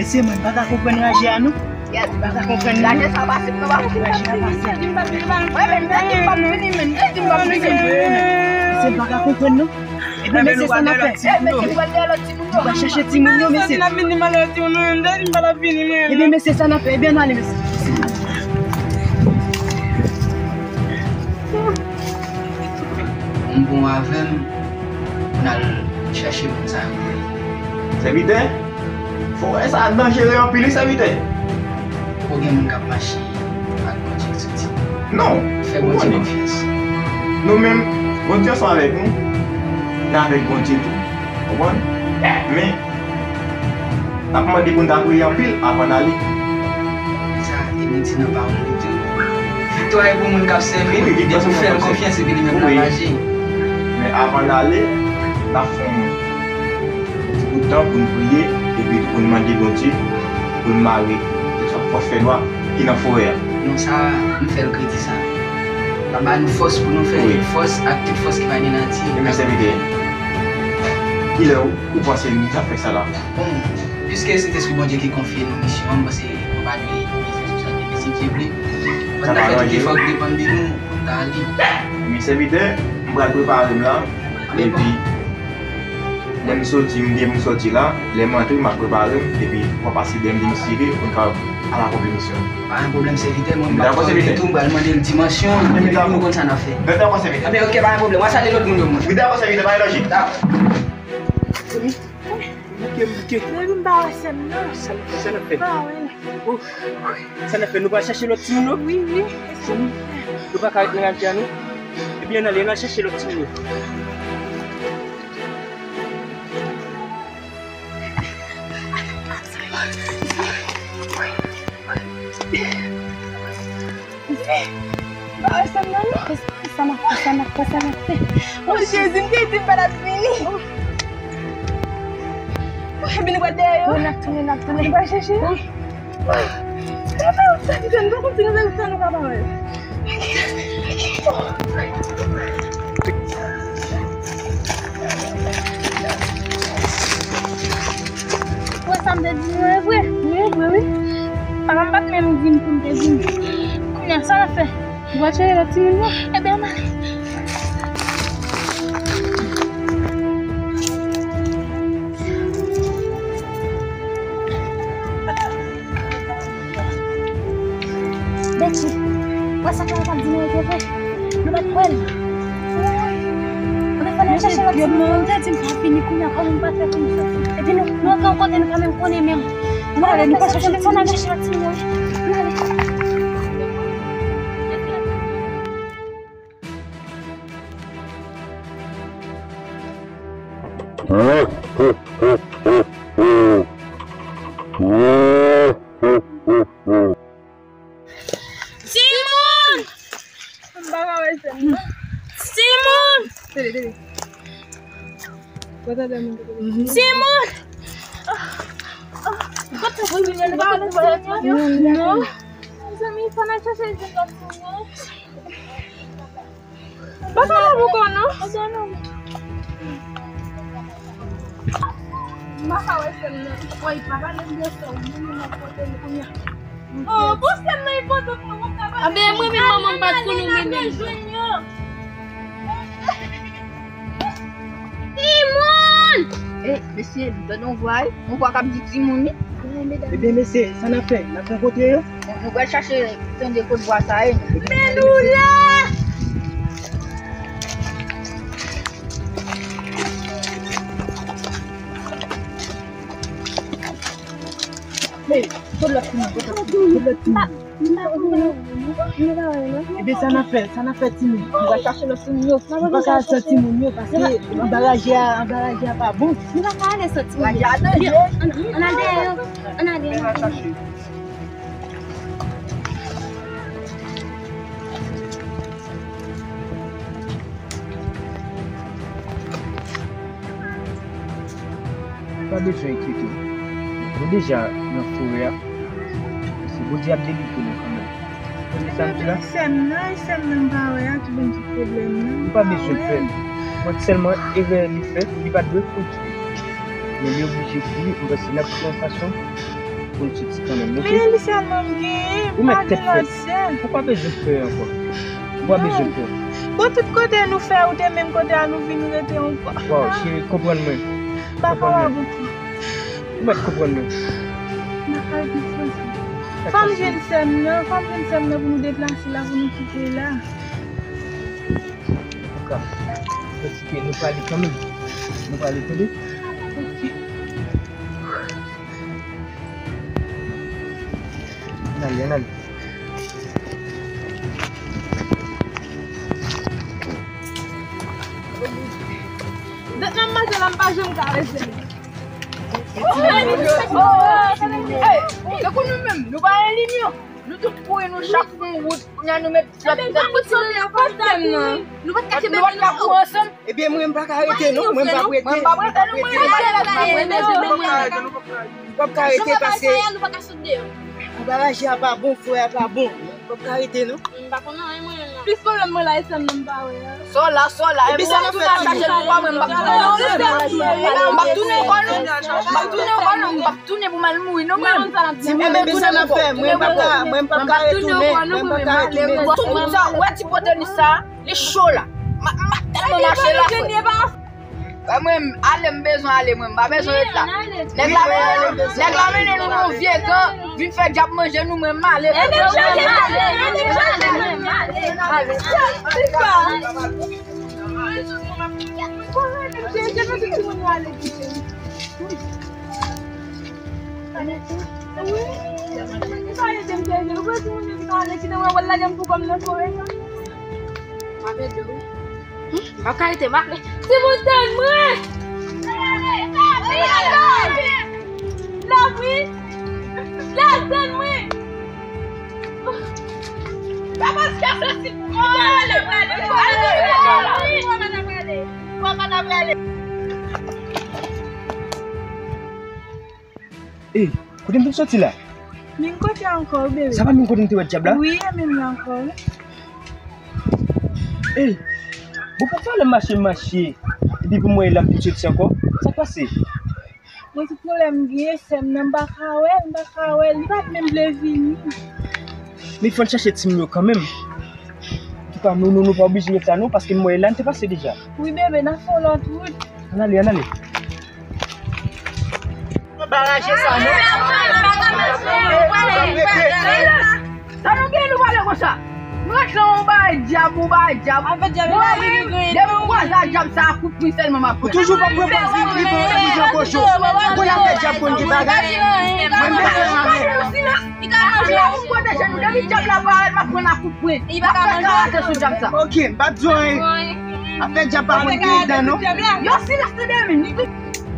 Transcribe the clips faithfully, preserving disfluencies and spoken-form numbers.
Mesye, mwen pa ka konprann raje a non. Mwen pa ka konprann non. Raje sa pase, mwen pa konprann. Raje a pase. Mwen menm, sa di m p ap vini, menm. Sa di m p ap vini. Mesye, mwen pa ka konprann non. Ebyen, mesye, sa n ap fè? Ebyen, mesye, sa n ap fè? Ebyen, ann ale, mesye. Moun bon avè m, pou n al chache moun sa yo. Sèvitè, fòrè sa a danjere anpil, wi, sèvitè. Poko gen moun k ap mache ak Bondye ki soti. Non, fè Bondye konfyans. Nou menm, Bondye ansanm avèk nou. Nou avèk Bondye tou. Konprann? Men, n ap mande pou n ta priye anpil avan n ale. Sa, e nou di nan pawòl li tou. Viktwa e pou moun k ap sèvi l, depi w fè l konfyans epi li menm l ap aji. Men avan n ale, n ap fè yon ti bout tan pou n priye, epi pou n mande Bondye pou l mare tout fòs fènwa ki nan forè a. Non, sa, m fè l kredi sa. L ap ba nou fòs pou nou fè fòs ak tout fòs ki pa gen nati. Ebyen, sèvitè, kilè ou, ou panse nou ta fè sa la? Bon, piske Sentespri Bondye ki konfye nou misyon an, m panse nou pa dwe bezwen sou sa, depi si Dye vle. Pandan n ap fè tout efò ki depann de nou, pou n ta ale. Men sèvitè, m pral prepare m la, epi lè m soti, m gen pou m soti la, lè m antre, m ap prepare m, epi w ap pase dèyè m demisifike pou n ka al akonpli misyon. Pa gen pwoblèm, sèvitè, mwen m pral fòme tou, m pral mande l dimansyon, epi nou konn sa n ap fè. Mwen dakò, sèvitè. Anben, oke, pa gen pwoblèm, w a salye lòt moun yo, mwen. Mwen dakò, sèvitè, pa gen danje. Dakò. Bouke, bouke. Depi m pa wè sè m nan. Sa, sa n ap fè? M pa wè l. Oh, sa n ap fè? Nou pral chache lòt timoun yo? Wi, wi. Nou pa ka ret nan raje a, non. Ebyen, ann ale, ann al chache lòt timoun yo. Sa n ap fè, sa n ap fè, sa n ap fè. O Jezi, m te di m pa t ap vini. Epi nou pral dèyè yo. Wi, n ap tounen, n ap tounen. Nou pral chèche yo. Wi. Nou fè wout sa ki fè, nou pa kontinye fè wout sa, nou ka pa wè. Wè sa m te di nou e vre. Wi, vre, wi. Papa m pa t menm di m pou m te vini. Kounye a, sa n ap fè? Ou pral chèche lòt timoun yo? Ebyen, ann ale. Betty, wè sa Clara t ap di nou e vre? Nou pa t kwè l. Ann fè n al chèche lòt timoun yo. Yo te di m pa vini kounye a, kòman m pa fè pou m soti? Epi nou, nou antre yon kote nou pa menm konnen menm. Ann ale, nou pa chèche lòt timoun, ann chèche lòt timoun yo, wi. Ann ale. Timoun! M pa ka wè sè m nan. Timoun! Tande, tande. Timoun! Kote pou vin nan pa wè sè m nan? Non. Mezanmi, fò n al chache lòt moun yo. Baka la poko non. M pa ka wè sè m nan. Woy, pa pale m de sè w, mwen menm ap pote l kounye a. Oh, bon sè m nan enpòtan pou mwen, mwen pa pale. Anben, mwen menm manman m pa t konn ou menm. Timoun! Eh, mesye, m tande yon vwa, wi. Yon vwa k ap di timoun, wi. Ebyen, mesye, sa n ap fè? N ap rankontre yo? Nou pral chache tande kot vwa sa ye. Men nou la! Men, kot lòt timoun, kot lòt timoun, kot lòt timoun. Ebyen, sa n ap fè, sa n ap fè timoun? Nou va chache lòt timoun yo. Nou pa ka al san timoun yo, paske anba raje a, anba raje a pa bon. Nou pa ka ale san timoun yo. Raje a danje. Ann, ann al dèyè yo. Ann ale, ann ale. Ou pa bezwen enkyete w. Nou deja nan forè a. Se Bondye ap delivre nou kanmenm. Tande sa m di la? Sè m nan, e sè m nan m pa wè a ki ban m tout pwoblèm nan. Ou pa bezwen pè. Mwen sèlman erè li fè, li pa t dwe kouri. Men li oblije kouri, m panse n ap twouve yon fason Pou n soti kanmenm, oke? Men li sèlman m genyen, m pa gen lòt sè. Ou pa bezwen pè ankò. Ou pa bezwen pè. Bon, tout kote nou fè, ou te menm kote a nou vin rete ankò. Waw, cheri, konprann mwen. M pa kapab ankò. Ou mèt konprann mwen. M pa ka viv konsa. Fò m jwenn sè m nan, fò m jwenn sè m nan pou nou deplase la, pou nou kite la. Antouka, nou prale kanmenm. Nou prale, tande? Ann ale, ann ale. Dèt nan mache la, m pa janm ka rete. Hey, tankou nou menm, nou pa gen limyè. Nou tout kouri, nou chak pran wout. Kounye a nou met... Ebyen, mwen, m pa ka rete, non. Mwen, m p ap rete. Mwen, m p ap rete, non. Mwen, m p ap rete. M p ap ka rete pase. Anba raje a pa bon, fwè a pa bon. M p ap ka rete, non. Plis pwoblèm mwen la, e sè m nan m pa wè a. Sò la, sò la. Epi sa nou fè chache nou pa mwen, m p ap tounen ankò, non. M p ap tounen ankò, non. M p ap tounen ankò, non. M p ap tounen pou m al mouri, non, mwen. Ebyen, men sa n ap fè. Mwen, m p ap ka, mwen, m p ap ka retounen. Mwen, m p ap ka retounen. Tout moun sa, wè ti potelis sa, li cho la. M a, m a tèlman mache la. Ba mwen, ale, m bezwen ale, mwen, m pa bezwen ret la. Nèg la mennen, nèg la mennen nou nan vye kan, vin fè djab manje nou, mwen, m ale. Mwen pa ka rete, m pa. Timoun, tann mwen! Lavi! Lavi, tann mwen! Papa, se sa, si. Papa, n ap prale. Papa, n ap prale. Ey, kote m te soti la? Menm kote ankò, bebe. Sa pa menm kote m te wè dyab la? Wi, e menm la ankò, wi. Ey, bon, poukisa lè m mache, m mache, epi pou m wè l ap vin soti ankò? Sa k pase? Mwen, tout pwoblèm m gen, sè m nan, m pa ka wè l, m pa ka wè l, li pa t menm vle vini. Men fò n chache timoun yo kanmenm. Antouka, nou, nou, nou pa oblije ret la non, paske m wè Elan te pase deja. Wi, bebe, n a fè yon lòt wout. Ann ale, ann ale. Baraje sa non. Sa nou gen nou pale konsa? Nou ret la, yon bagay dyab, yon bagay dyab. Mwen menm, depi m kwaze ak dyab sa a, kout pwen sèlman m ap pran. Ou toujou p ap pran pòz li, li pran, li pran kochon. Ou konn afè dyab konn gen bagay. Mwen menm, Li ka manje. Ou pwoteje nou. Depi dyab la parèt, m ap pran nan kout pwen. Li pa ka manje. M ap fè karate sou dyab sa. Ok, m p ap di w anyen. Afè dyab pa konn gen dan non. Yo, silans tande men.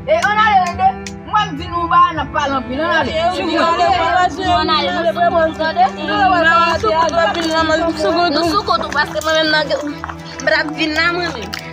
E ann ale, tande. Mwen m di nou ba, n ap pale anpil. Ann ale. Ann ale, ann ale, ann ale, ann ale. Nou sou kont ou, paske mwen menm nan gen, m p ap vin la mwen menm.